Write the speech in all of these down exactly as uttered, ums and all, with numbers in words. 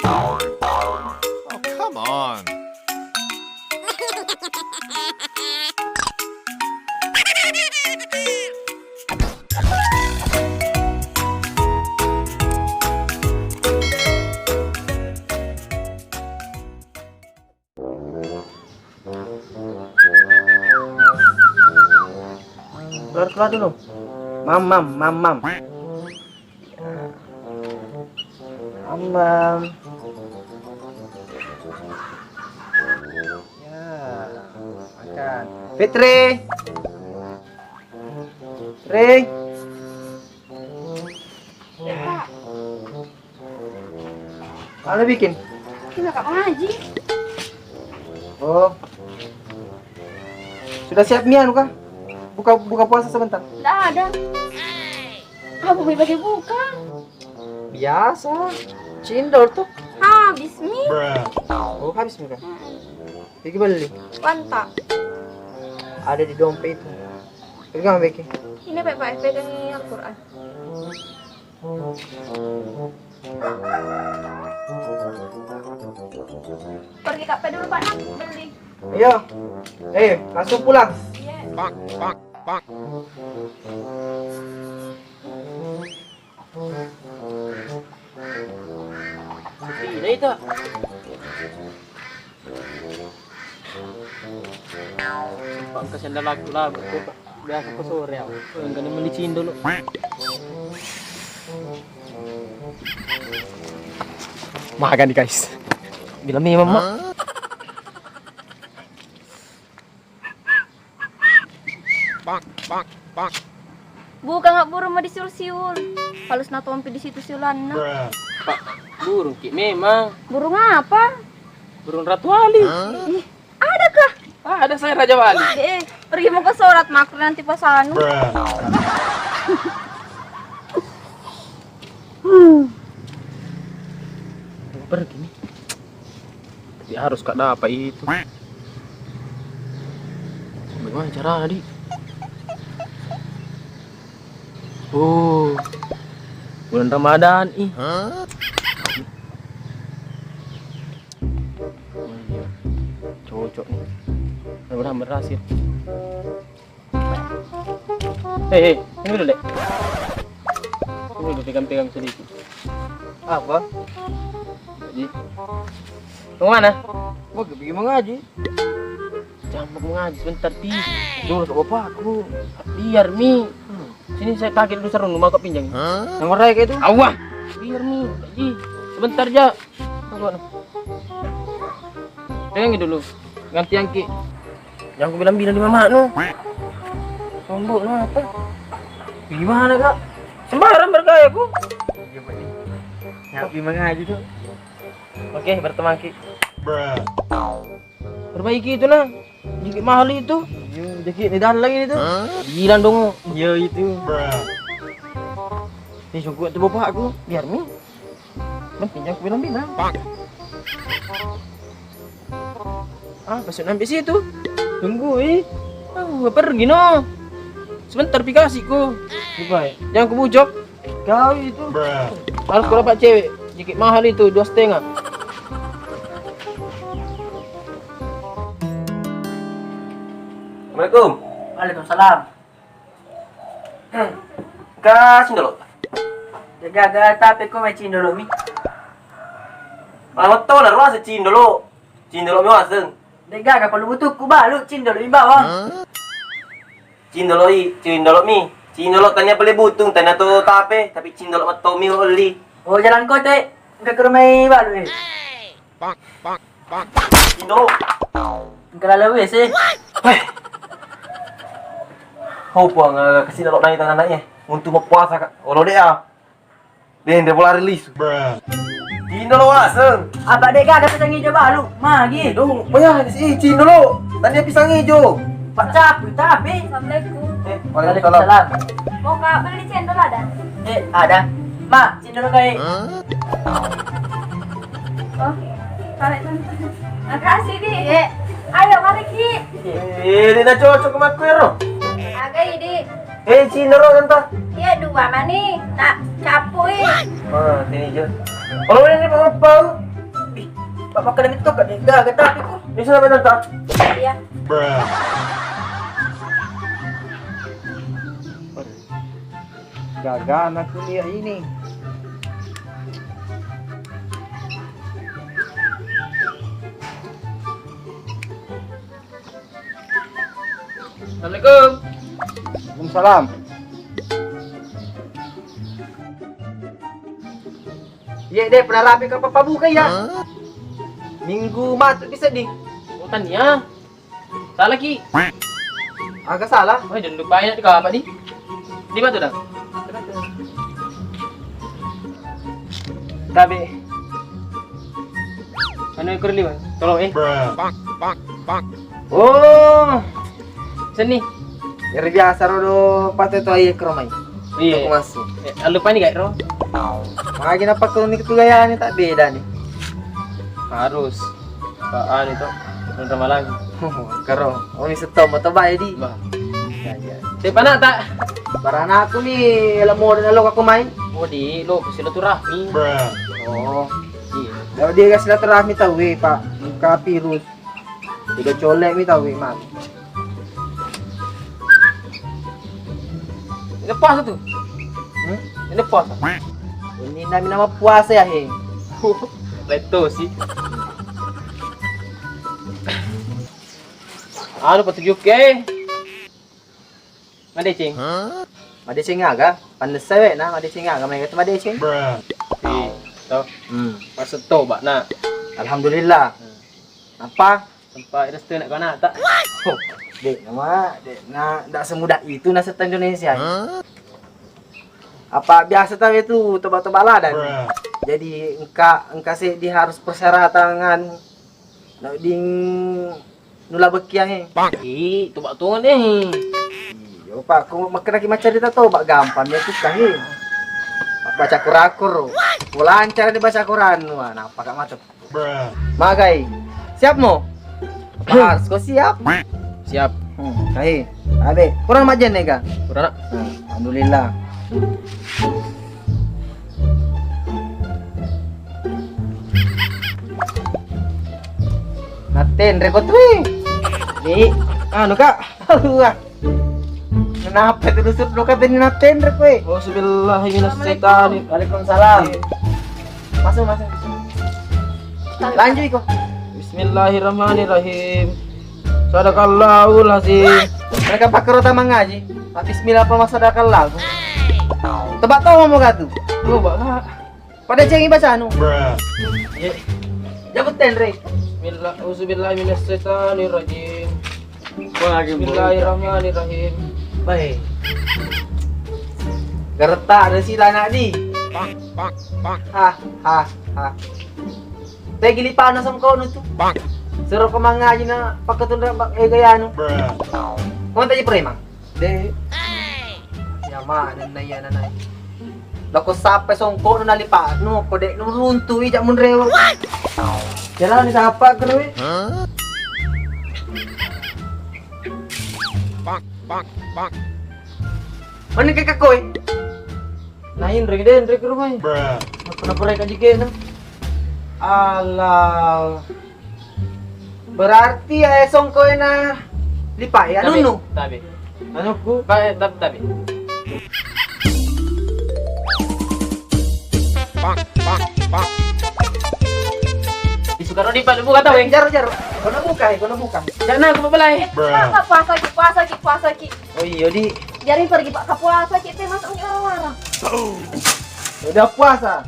Oh, come on. Keluar, keluar dulu. Mam, mam, mam, mam. Mam, mam. Ya, makan. Fitri. Fitri. Apa bikin? Ini Kak ngaji. Oh. Sudah siap mi anu kah? Buka, buka puasa sebentar. Nggak ada. Apa mau bagi buka? Biasa. Cindol tuh. Habis mi. Oh, habis mi kah? Mm-mm. Pergi beli. Wanta. Ada di dompet itu. Pergi ambil ki. Ini Pak, Pak, pegangi Al-Quran. Pergi Kak Pe dulu, Pak, nak beli. Iya. Eh, langsung pulang. Iya. Ini itu. Pak, ke sendal aku lah, Pak. Biasa ke sore aku. Enggak ada meli cindol. Makan nih, guys. Bila memang, Mak. Bukang burung mau disiul-siul. Halus na tompi di situ siulanna. Pak, burung ki memang. Burung apa? Burung Ratu Wali. Ih, adakah? Ah, ada saya Raja Wali. Eh, pergi mau ke sholat makro nanti pas anu. Pergi nih. Tapi harus kak dapat itu. Bagaimana caranya, Di? Oh, bulan Ramadan ih. Cocok nih. Mudah-mudahan berhasil. Eh, eh, ini dulu, Dek. Ini dulu pegang-pegang sedikit. Apa? Jadi, mau mana? Mau pergi mengaji. Jangan mau mengaji sebentar, Pi. Dulu ke bapakku. Biar mi. Sini saya kaget dulu, seru mau kau pinjam. Yang orang kayak itu? Awah. Biar mi. Ji, sebentar ja. Tunggu, no. Pegang dulu. Ganti angki. Jangan ku bilang-bilang di mama, no. Sombong, no, apa? Gimana, Kak? Sembarang bergaya ku. Iya, Pak. Nyapi mengaji tuh. Oke, berteman ki. Perbaiki itu, nah. Jiki mahal itu. Iya, jiki ni dalam lagi itu. Bilang dong. Iya, itu. Ini sungguh tuh bapakku. Biar mi. Penting jangan ku bilang-bilang. Ah, pasuk nampi situ. Tunggu, eh. Oh, pergi, no. Sebentar pikasi ku. Jangan ku bujok. Kau itu. Harus ku dapat cewek. Jiki mahal itu, dua setengah. Assalamualaikum. Waalaikumsalam. Ka sindolo. De'gaga tape ko mai cindolo mi. Mametto na ruasa cindolo. Cindolo mi waseng. De'gaga perlu butuhku balu cindolo mi bawang. Cindolo i, cindolo mi. Cindolo tania pale butung, tania to tape, tapi cindolo metto mi oli. Oh, jalan kote, engka ke rumah balu eh. Indo. Engka laleng W C. Heh. Ho puang, eh, kasi lalok nai tanah nai eh. Untuk mappuasa kak. Olo deh ah. Deh, dia bola rilis. Indo lo waseng. Apa deh gak ada pisang hijau balu? Magi. Indo, banyak sih Indo lo. Tadi pisang hijau. Pak Capu, tapi. Assalamualaikum. Eh, waalaikumsalam. Mau kak beli cendol ada? Eh, ada. Mak, cendol kai. Oh, tarik tante. Makasih, Di. Iya. Ayo, mari ki. Eh, dia dah cocok sama aku ya, Ro. Aga, Di. Eh, cendol lo tante. Iya, dua mani. Tak, capu, eh. Oh, ini apa? Ih, Pak, makan itu kok, gagal tapi kok. Ini sudah benar, tak? Iya. Gagal aku lihat ini. Assalamualaikum. Waalaikumsalam. Iya deh, pernah rapi ke papa buka ya? Minggu matu bisa di. Oh, tania. Salah ki. Agak salah. Oh, jangan lupa ya, di kamar di. Di mana tuh, Dang? Tabe. Anu ekor lima. Tolong, eh. Oh. Seni. Biar biasa ro do pate to aye kro mai. Iya. Aku masuk. Eh, lupa nih, guys, ro. Lagi napa kro nih ketu gaya nih tak beda nih. Harus. Pak, anu to, nonton malam. Karo, oh, mi setto moto bae di. Bah. Ya, ya. Siapa nak tak? Barana aku mi, lo mau lo aku mai. Oh, di lo silaturahmi. Oh. Iya. Kalau dia silaturahmi tahu, eh, Pak. Buka virus. Tiga colek mi tahu, eh, Mak. Ini puasa tuh. Hmm? Ini puasa. Ini nami nama puasa ya, he. Betul sih. Anu, petunjuk ke. Madeceng. Madeceng aga? Pandes sewe na, madeceng aga? Mereka itu madeceng. Ih, toh. Hmm. Maksud toba, nak. Alhamdulillah. Hmm. Apa? Tempat restu nak kau nak tak? Oh, dek, nama, dek, nak, tak semudah itu nasib Indonesia. Apa biasa tahu itu toba-toba ladan? Jadi engka, engka sih di harus persyaratan, nak ding nula bekiang, eh. Ih, toba tuh, eh. Iyo, Pak, aku makkeda ki maccarita toba gampang ya tuh, eh. Baca Quran, Quran. Lancar di baca Quran. Wah, nampak mata. Magai. Siap mo? Harus kau siap. Siap. Hmm, kai. Abe, kurang majen nih, Kak? Kurang, nak. Hmm, alhamdulillah. Naten rekot wi. Di, anu, Kak. Wah. Kenapa itu lusut lo kata ini naten rekwe? Auzubillahi minasyaitonir. Waalaikumsalam. Masuk, masuk. Lanjut iko. Bismillahirrahmanirrahim. Sadaqallahul azim. Mereka pakai rota mangaji. Pak, bismillah apa mas sadaqallah? Tebak tahu mau gak tuh? Lu, Pak. Pada cengi baca anu. Iya. Jago tenre. Bismillah, auzubillahi minasyaitonirrajim. Bismillahirrahmanirrahim. Baik. Gertak ada sila nak di. Ha, ha, ha. Tegi lipana songkono tu. Sero ko mangaji na pakatun eh gayanu. Kau tadi preman. De. Ya ma, dan na iya na nai. Lako sapai songkono na lipanu, ko de nuruntu ija munrewa. Jalan ni sapa kerui? Mana ke kakoi? Nah, inre de, inre ke rumah. Kenapa mereka jike na? Alah. Berarti eh songko ena lipa ya nunu. Tabe. Anuku. Ba eh, tabe, tabe. Pak, pak, pak. Isuka rodi pak buka tau eh. Jaro jaro. Kono buka eh, kono buka. Jangan aku belai. Puasa, puasa ki, puasa ki, puasa ki. Oh iya di. Jadi pergi pak ke puasa kita masuk orang-orang. Udah puasa.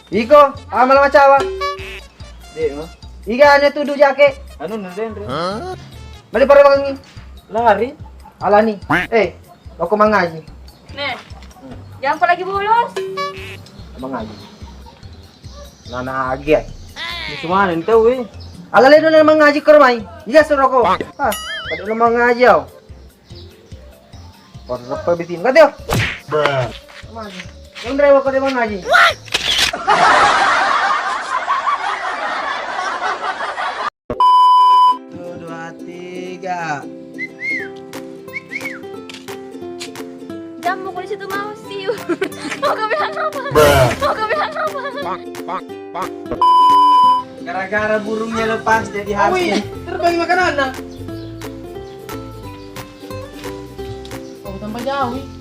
Iko, amal macawa. Dek, oh. Iga ane tudu jake. Anu nende, Andre. Balik pada wangi. Lari. Alani. Eh, aku mangaji. Nih. Jangan lagi bulus. Mangaji. Nana agi ai. Musuh mana ente, weh? Ala le dona mangaji ke rumah. Iya suruh ko. Ah, pada mangaji au. Orang apa bikin kau tio? Yang dari waktu dia mangaji. Satu, dua, tiga. Kamu kau di situ mau siu. Mau kau bilang apa? Mau kau bilang apa? Gara-gara burungnya lepas jadi hantu. Wih, terbang makananna. Oh, tambah jauh, ih.